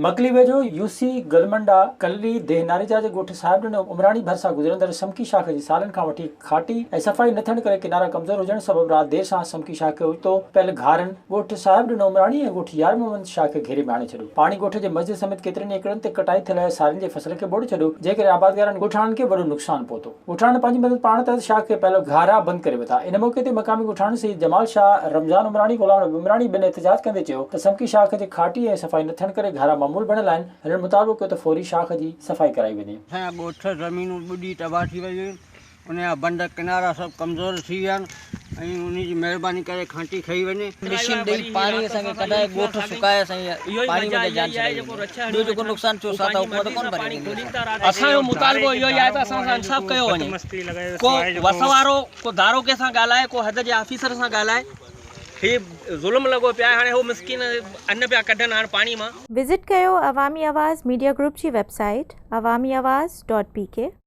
مڪلي ويجهو يوسي گلمنڊا ڪلري ديهه ناريجا جي ڳوٺ صاحب ڏنو عمراڻي ڀرسان گذرندڙ سمڪي شاخ جي سالن کان وٺي کاٽي ۽ صفائي نه ٿيڻ ڪري ڪنارا ڪمزور هجڻ سبب رات دير سان سمڪي شاخ کي اوچتو پيل گهارن ڳوٺ صاحب ڏنو عمراڻي ۽ ڳوٺ يار محمد شاهه کي گهيري ۾ آڻي ڇڏيو. پاڻي ڳوٺ جي مسجد سميت ڪيترن ئي ايڪڙن تي ڪٽائي ٿيل سارين جي فصل کي ٻوڙي ڇڏيو، جنهن ڪري آبادگارن ڳوٺاڻن کي وڏو نقصان پهتو. ڳوٺاڻن پنهنجي مدد پاڻ تحت شاهه کي پيل گهارا بند ڪري وڌا. ان موقعي تي مقامي ڳوٺاڻن سيد جمال شاهه، رمضان عمراڻي، غلام نبي عمراڻي ٻين احتجاج ڪندي چيو ته سمڪي شاخ جي کاٽي ۽ صفائي نه ٿيڻ ڪري گهارا معمول بڻيل آهن، هنن مطالبو ڪيو ته فوري شاخ جي صفائي ڪرائي وڃي. اسان جا ڳوٺ زمينون ٻڏي تباهه ٿي ويون آهن. ان جا بند ڪنارا سڀ ڪمزور ٿي ويا آهن ۽ انهي جي مهرباني ڪري کانٽي کنئي وڃي. مشين ڏئي پاڻي اسان کي ڪڍائي ڳوٺ سڪائي اسان جي پاڻي منجهان جان ڇڏائي وڃي ٻيو جيڪو نقصان ٿيو سا ته حڪومت ڪونه ڀري ڏيندي اسان کي. اسان جو مطالبو اهو ئي آهي ته اسان سان انصاف ڪيو وڃي ڪو وس وارو ڪو داروغي سان ڳالهائي ڪو حد جي آفيسر سان ڳالهائي هي ظلم لڳو پيو آهي هاڻي هو مسڪين ان پيا ڪڍن هاڻ پاڻي مان. وزٽ ڪيو عوامي آواز ميڊيا گروپ جي website Awami Awaz dot P K.